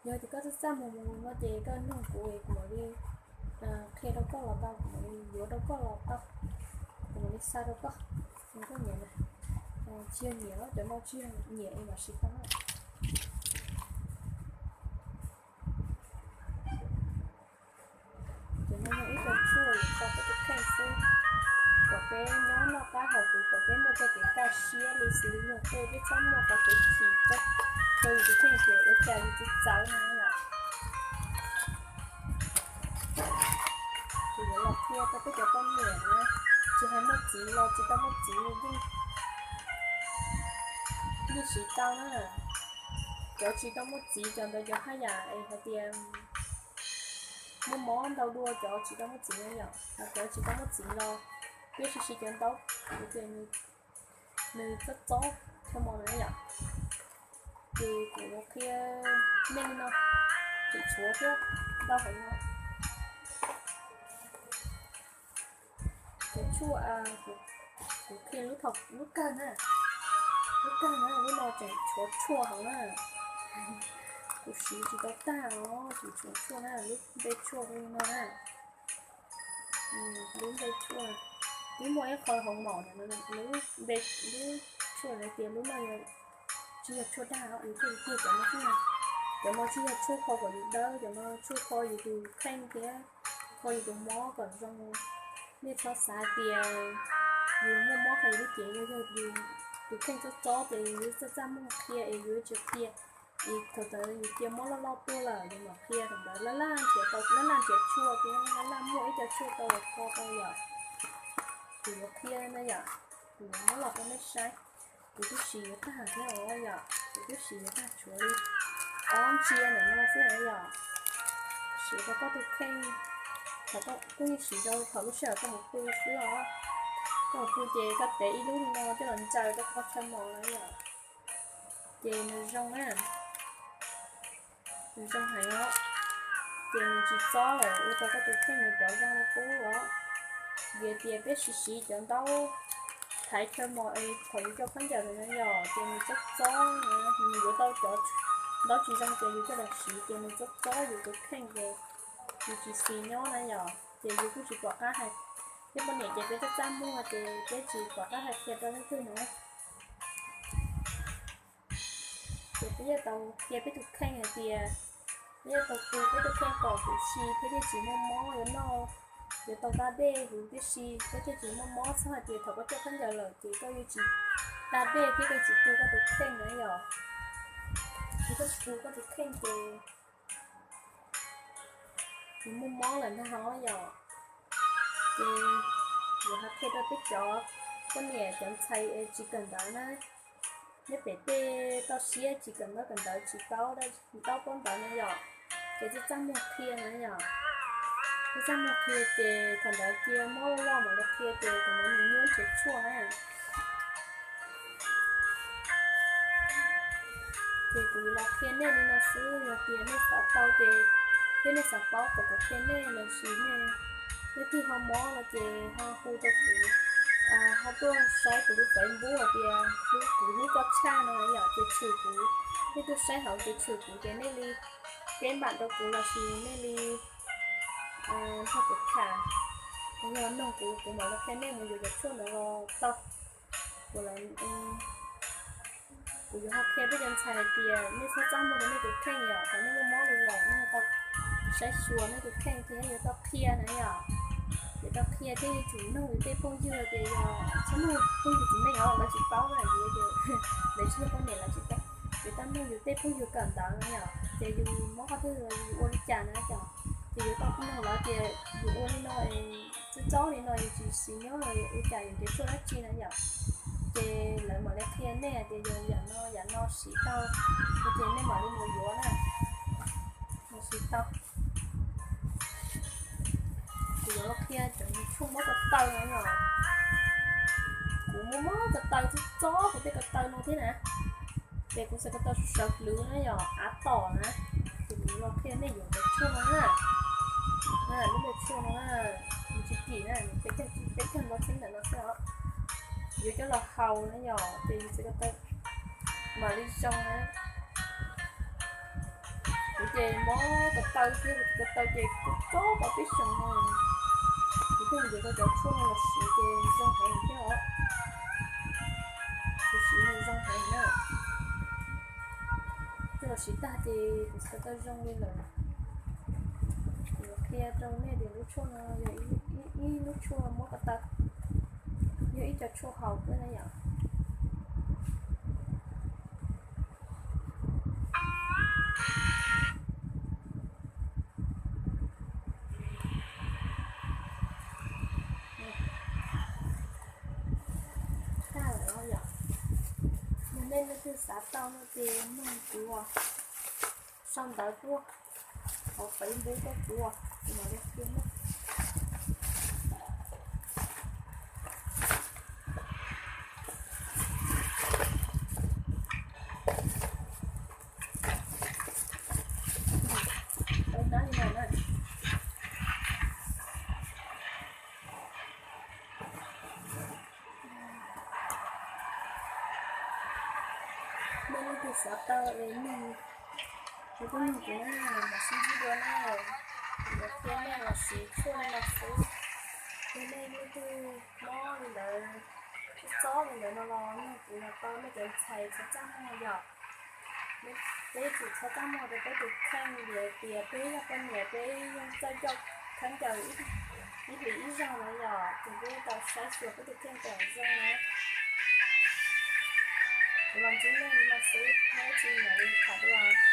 Yog tias koj txaj txaj muag mus no ces koj nug kuv, kuv mam li qhia rau koj los tau, kuv mam li yuav rau koj los tau, kuv mam li xa rau koj. Koj nyiam, tsis yog nyiam, cov no tsis yog nyiam es mam siv tau. Ces no yog ib co tshuaj yuav kho peb tus kheej xwb, kom peb nyob noj qab haus huv, kom peb muaj txoj kev kaj siab li xws li yog tej peb txhob muaj qhov kev chim rau yus tus kheej tias ua cas yus txawv txawv no yom. Kuv yuav los qhia rau peb cov poj niam na, tsis hais muaj txiv los tsis tau muaj txiv yeej, yeej siv tau na. Cov tsis tau muaj txiv cov ntawd cov haj yam es hais tias muaj mob ntau dua cov tsis tau muaj txiv na yom, cov tsis tau muaj txiv los peb siv siv cov ntaub, nws txob txob chaw mos na yom. Ces kuv qhia nej li no, tseem tshuav thiab, ntau heev no. Kuv tshuaj, kuv qhia lub kawg na, lub kawg na, lub no tseem tshuav tshuaj hauv na. Kuv siv tsis tau tag os, tseem tshuav tshuaj na, lub npe tshuaj li no na. Lub npe tshuaj, twb muaj ib qho hauv mom no, lub npe, lub tshuaj hais tias lub no yog, tsis yog tshuaj dag, yus thiaj li tiag cov no xwb. Cov no tsis yog tshuaj kho kom yus dawb, cov no tshuaj kho yus tus kheej thiab kho yus tus mob kom zoo. Nej txhob xav tias yus muaj mob qhov yus lub cev, yog yog yus tus kheej txob txob ces yus txaj txaj muag qhia es yus tsis qhia. Es thaum ntawd yus cia mob loj loj tuaj lawm yus mam qhia, thaum ntawd laj laj nrhiav tau, laj laj nrhiav tshuaj thiab laj laj muaj ib co tshuaj tau los kho tau yom. Kuv yuav qhia na yom, kuv yuav muab los rau nej saib. Kuv twb siv yuav tag thiab os yom, kuv twb siv yuav tag, tshuav li ob ntsiav ntawm no xwb na yom. Siv rau koj tus kheej, thaum koj, kuj yeej siv rau thaum lub sij hawm koj mus pw xwb os. Koj mus pw ces koj tev ib lub li no coj los ntsaws rau koj chaw mos na yom. Ces nws zoo na, nws zoo heev os. Ces nws tsis txob lawm, ua rau koj tus kheej nws rov zoo li qub os. Vim tias peb siv siv cov ntaub thaiv chaw mos es thaum yus coj khaub ncaws ntawd na yom, ces nws txob txob, nws yuav tau cov ntaub tsis zoo ces yus coj los siv ces nws txob txob yus tus kheej ces yus tsis xis nyob na yom. Ces yus kuj tsis pom qab hais, peb poj niam ces peb txaj txaj muag ces peb tsis pom qab hais qhia rau leej twg na. Ces peb yuav tau qhia peb tus kheej hais tias, peb yuav tau tu peb tus kheej kom huv si thiab thiaj tsis muaj mob yuav noj, yuav tau da dej huv tib si thiab thiaj tsis muaj mob. Txhob hais tias thaum koj coj khaub ncaws lawm ces koj yuav tsis da dej thiab koj tsis tu koj tus kheej na yom. Yog koj tsis tu koj tus kheej ces yus muaj mob lawm ntag hos yom. Ces yuav hais qhia rau peb cov poj niam cov ntxhais es tsis kawm ntawv na, nyob pem tej toj siab tsis kawm ntaub kawm ntawv tsis paub ntaub paub ntawv na yom, ces txaj txaj muag qhia na yom. Txaj txaj muag qhia ces thaum ntawd cia mob loj loj mam li qhia ces thaum ntawd nws nyuaj nrhiav tshuaj na. Ces kuv yuav los qhia nej li no xwb, yog tias nej xav tau ces thiab nej xav paub kom kuv qhia nej lossis nej, nej twg ho mob no ces ho hu rau kuv, ho tuaj saib kuv lub Facebook hais tias kuv hlub koj tshaj no yom, ces tshwm kuv, nej tuaj saib hauv ces tshwm kuv ces nej li teb npam rau kuv lossis nej li nrog kuv tham, yog noog kuv, kuv mam li qhia nej mus yuav cov tshuaj ntawd los tau. Kuv, kuv yuav ho qhia peb cov ntxhais hais tias nej txhob txaj muag rau nej tus kheej yom, thaum nej muaj mob li lawm nej yuav tau saib xyuas nej tus kheej thiab yuav tau qhia na yom. Yuav tau qhia thiab yuav tsum noog yus tej phooj ywg tias yog txhob noog phooj ywg txiv neej os, lawv tsis paub na, lawv tsis yog poj niam lawv tsis paub. Yuav tau noog yus tej phooj ywg kawm ntawv na yom, ces yus mob qhov twg yus ua li cas na yom. Ces yuav tau noog lawv tias yus ua li no txob txob li no yus tsis xis nyob ua cas yus nrhiav tshuaj dab tsi na yom. Ces lawv mam li qhia nej tias yog yam no yam no siv tau, ces nej mam li mus yuav na, mus siv tau. Kuv yuav los qhia cov tshuaj mob ko taw no yom. Kuv muaj mob ko taw txob txob kuv tej ko taw no thiab na. Ces kuv xav ko taw sawv dlwg na yom, av tom na. Ces kuv los qhia nej yuav cov tshuaj no na. Lub npe tshuaj no na, nws tsis kim na, nws peb caug, peb caug nkaus txheeb ntawm no xwb os. Yuav coj los haus na yom, ces yus xav ko taw mam li zoo na. Kuv ces mob ko taw thiab, ko taw ces kuj txob tau peb xyoos no. Kuv thiaj mus yuav tau cov tshuaj no los siv ces zoo heev thiab os. Kuv siv no zoo heev na. Coj los siv tag ces kuv txhais tau zoo li lawm. Kuv qhia rau nej tias lub tshuaj no yog ib lub tshuaj mob ko taw, yog ib co tshuaj haus xwb na yom. Tag lawm no yom. Yog nej leej twg xav tau no ces nug kuv, sau ntawv tuaj hauv Facebook tuaj kuv, kuv mam li qhia nej. Nej leej twg xav tau es nug, kuv tuaj nug kuv na, mam sib ntsib dua na. Kuv yuav qhia nej los siv tshuaj no xwb. Yog nej leej twg mob li ntawd, txob li ntawd no los nug kuv los tau, nej cov ntxhais txhob txaj muag yom. Peb tsum txhob txaj muag rau peb tus kheej, vim tias peb yog poj niam peb yeej txawj coj khaub ncaws ib hlis ib zaug na yom, ces peb tau saib xyuas peb tus kheej kom zoo na. Kuv los ntsib nej li no xwb, muaj ib tsi mam li tham dua.